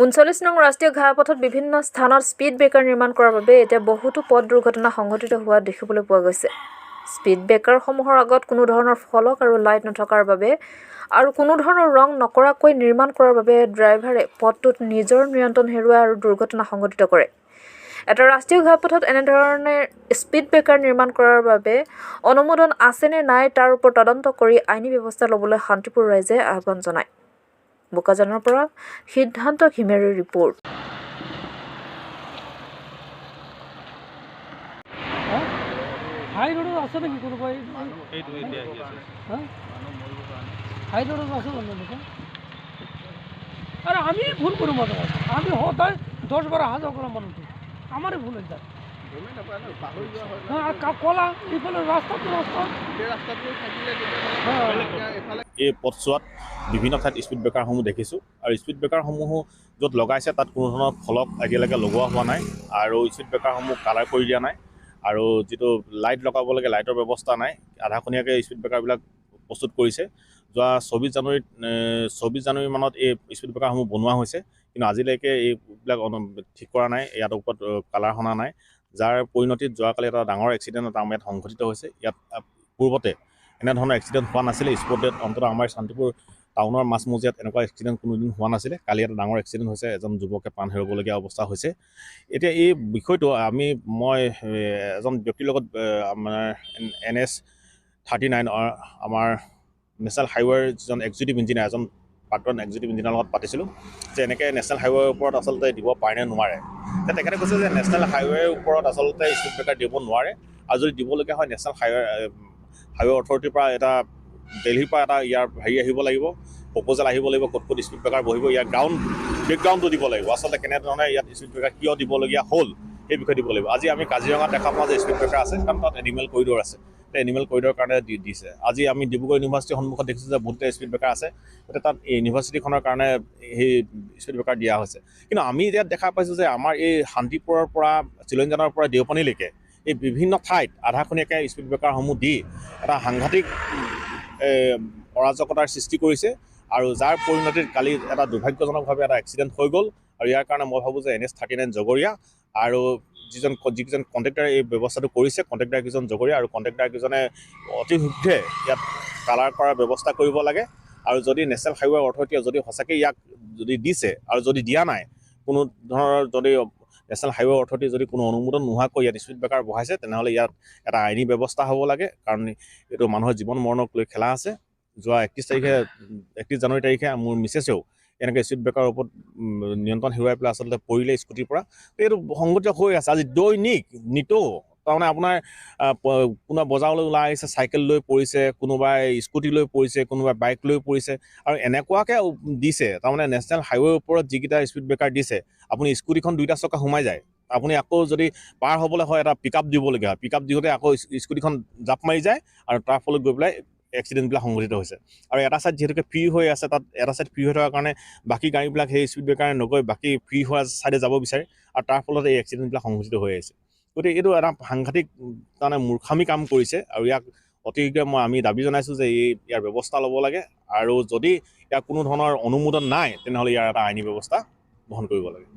৩৯ নং ৰাষ্ট্ৰীয় ঘাইপথত বিভিন্ন স্থানত স্পীড ব্ৰেকাৰ নিৰ্মাণ কৰাৰ বাবে এতিয়া বহুতো পথ দুৰ্ঘটনা সংঘটিত হোৱা দেখিবলৈ পোৱা গৈছে। স্পীড ব্ৰেকাৰসমূহৰ আগত কোনো ধৰণৰ ফলক আৰু লাইট নথকাৰ বাবে আৰু কোনো ধৰণৰ ৰং নকৰাকৈ নিৰ্মাণ কৰাৰ বাবে ড্ৰাইভাৰে পথটোত নিজৰ নিয়ন্ত্ৰণ হেৰুৱায় আৰু দুৰ্ঘটনা সংঘটিত কৰে। এটা ৰাষ্ট্ৰীয় ঘাইপথত এনেধৰণে স্পীড ব্ৰেকাৰ নিৰ্মাণ কৰাৰ বাবে অনুমোদন আছে নে নাই তাৰ ওপৰত তদন্ত কৰি আইনী ব্যৱস্থা ল'বলৈ শান্তিপুৰ ৰাইজে আহ্বান জনায়। বোকাজানৰ পৰা সিদ্ধান্ত ঘিমেৰীৰ ৰিপৰ্ট। হাই ৰোডত আছে নেকি কোনোবাই? হাই ৰোডত আছে জানো? আৰে আমি ভুল কৰোঁ মাজে মাজে, আমি সদায় 10 বাৰ অহা যোৱা কৰা মানুহটো আমাৰে ভুল হৈ যায়। কলা ইফালে ৰাস্তাটো ৰাস্তা। এই পথছোৱাত বিভিন্ন ঠাইত স্পীড ব্ৰেকাৰসমূহ দেখিছোঁ আৰু স্পীড ব্ৰেকাৰসমূহো য'ত লগাইছে তাত কোনো ধৰণৰ ফলক এতিয়ালৈকে লগোৱা হোৱা নাই আৰু স্পীড ব্ৰেকাৰসমূহ কালাৰ কৰি দিয়া নাই আৰু যিটো লাইট লগাব লাগে লাইটৰ ব্যৱস্থা নাই। আধাখনীয়াকৈ স্পীড ব্ৰেকাৰবিলাক প্ৰস্তুত কৰিছে। যোৱা 24 জানুৱাৰী মানত এই স্পীড ব্ৰেকাৰসমূহ বনোৱা হৈছে, কিন্তু আজিলৈকে এইবিলাক ঠিক কৰা নাই, ইয়াত ওপৰত কালাৰ সনা নাই, যাৰ পৰিণতিত যোৱাকালি এটা ডাঙৰ এক্সিডেণ্ট এটা আমাৰ ইয়াত সংঘটিত হৈছে। ইয়াত পূৰ্বতে এনেধৰণৰ এক্সিডেণ্ট হোৱা নাছিলে। স্পটত অন্ততঃ আমাৰ শান্তিপুৰ টাউনৰ মাজমজিয়াত এনেকুৱা এক্সিডেণ্ট কোনোদিন হোৱা নাছিলে। কালি এটা ডাঙৰ এক্সিডেণ্ট হৈছে, এজন যুৱকে প্ৰাণ হেৰুৱাবলগীয়া অৱস্থা হৈছে। এতিয়া এই বিষয়টো মই এজন ব্যক্তিৰ লগত আমাৰ NS 39 আমাৰ নেশ্যনেল হাইৱেৰ যিজন এক্সিকিউটিভ ইঞ্জিনিয়াৰ, এজন প্ৰাক্তন এক্সিকিউটিভ ইঞ্জিনিয়াৰৰ লগত পাতিছিলোঁ যে এনেকৈ নেশ্যনেল হাইৱেৰ ওপৰত আচলতে দিব পাৰে নে নোৱাৰে। তেখেতে কৈছে যে নেশ্যনেল হাইৱেৰ ওপৰত আচলতে স্পীড ব্ৰেকাৰ দিব নোৱাৰে আৰু যদি দিবলগীয়া হয় নেশ্যনেল হাইৱে অথৰিটিৰ পৰা এটা দিল্লীৰ পৰা এটা ইয়াৰ হেৰি আহিব লাগিব, প্ৰপ'জেল আহিব লাগিব, ক'ত ক'ত স্পীড ব্ৰেকাৰ বহিব, ইয়াৰ বেকগ্ৰাউণ্ডটো দিব লাগিব, আচলতে কেনেধৰণে ইয়াত স্পীড ব্ৰেকাৰ কিয় দিবলগীয়া হ'ল সেই বিষয়ে দিব লাগিব। আজি আমি কাজিৰঙাত দেখা পাওঁ যে স্পীড ব্ৰেকাৰ আছে, কাৰণ তাত এনিমেল কৰিডৰ আছে, এনিমেল কৰিডৰ কাৰণে দিছে। আজি আমি ডিব্ৰুগড় ইউনিভাৰ্চিটিৰ সন্মুখত দেখিছোঁ যে বহুতে স্পীড ব্ৰেকাৰ আছে, গতিকে তাত এই ইউনিভাৰ্চিটিখনৰ কাৰণে সেই স্পীড ব্ৰেকাৰ দিয়া হৈছে। কিন্তু আমি এতিয়া দেখা পাইছোঁ যে আমাৰ এই শান্তিপুৰৰ পৰা চিলনীজানৰ পৰা দেওপানীলৈকে এই বিভিন্ন ঠাইত আধাখনীয়াকৈ স্পীড ব্ৰেকাৰসমূহ দি এটা সাংঘাতিক অৰাজকতাৰ সৃষ্টি কৰিছে আৰু যাৰ পৰিণতিত কালি এটা দুৰ্ভাগ্যজনকভাৱে এটা এক্সিডেণ্ট হৈ গ'ল। আৰু ইয়াৰ কাৰণে মই ভাবোঁ যে NS 39 জগৰীয়া আৰু যিকেইজন কণ্ট্ৰেক্টাৰে এই ব্যৱস্থাটো কৰিছে, কণ্ট্ৰেক্টাৰকেইজন জগৰীয়া আৰু কণ্ট্ৰেক্টাৰকেইজনে অতি শীঘ্ৰে ইয়াত কালাৰ কৰাৰ ব্যৱস্থা কৰিব লাগে। আৰু যদি নেশ্যনেল হাইৱে অথৰিটিয়ে যদি সঁচাকৈ ইয়াক যদি দিছে আৰু যদি দিয়া নাই, কোনো ধৰণৰ যদি নেশ্যনেল হাইৱে অথৰিটি যদি কোনো অনুমোদন নোহোৱাকৈ ইয়াত স্পীড ব্ৰেকাৰ বহাইছে, তেনেহ'লে ইয়াত এটা আইনী ব্যৱস্থা হ'ব লাগে, কাৰণ এইটো মানুহৰ জীৱন মৰণক লৈ খেলা আছে। যোৱা 31 জানুৱাৰী তাৰিখে মোৰ মিছেছেও এনেকৈ স্পীড ব্ৰেকাৰৰ ওপৰত নিয়ন্ত্ৰণ হেৰুৱাই পেলাই আচলতে পৰিলে স্কুটিৰ পৰা। এইটো সংঘটিত হৈ আছে আজি দৈনিক নিতৌ। তাৰমানে আপোনাৰ কোনোবা বজাৰলৈ ওলাই আহিছে চাইকেল লৈ পৰিছে, কোনোবাই স্কুটি লৈ পৰিছে, কোনোবাই বাইক লৈ পৰিছে আৰু এনেকুৱাকৈ দিছে। তাৰমানে নেশ্যনেল হাইৱেৰ ওপৰত যিকেইটা স্পীড ব্ৰেকাৰ দিছে, আপুনি স্কুটিখন দুইটা চকা সোমাই যায়, আপুনি আকৌ যদি পাৰ হ'বলৈ হয় এটা পিক আপ দিবলগীয়া হয়, পিক আপ দিওঁতে আকৌ স্কুটিখন জাপ মাৰি যায় আৰু তাৰ ফলত গৈ পেলাই এক্সিডেণ্টবিলাক সংঘটিত হৈছে। আৰু এটা ছাইড যিহেতুকে ফ্ৰী হৈ আছে, তাত এটা ছাইড ফ্ৰী হৈ থকাৰ কাৰণে বাকী গাড়ীবিলাক সেই স্পীড ব্ৰেকাৰে নগৈ বাকী ফ্ৰী হোৱা ছাইডে যাব বিচাৰে আৰু তাৰ ফলত এই এক্সিডেণ্টবিলাক সংঘটিত হৈ আছে। গতিকে এইটো এটা সাংঘাতিক তাৰমানে মূৰ্খামি কাম কৰিছে আৰু ইয়াক অতি শীঘ্ৰে আমি দাবী জনাইছোঁ যে এই ইয়াৰ ব্যৱস্থা ল'ব লাগে আৰু যদি ইয়াৰ কোনো ধৰণৰ অনুমোদন নাই তেনেহ'লে ইয়াৰ এটা আইনী ব্যৱস্থা গ্ৰহণ কৰিব লাগে।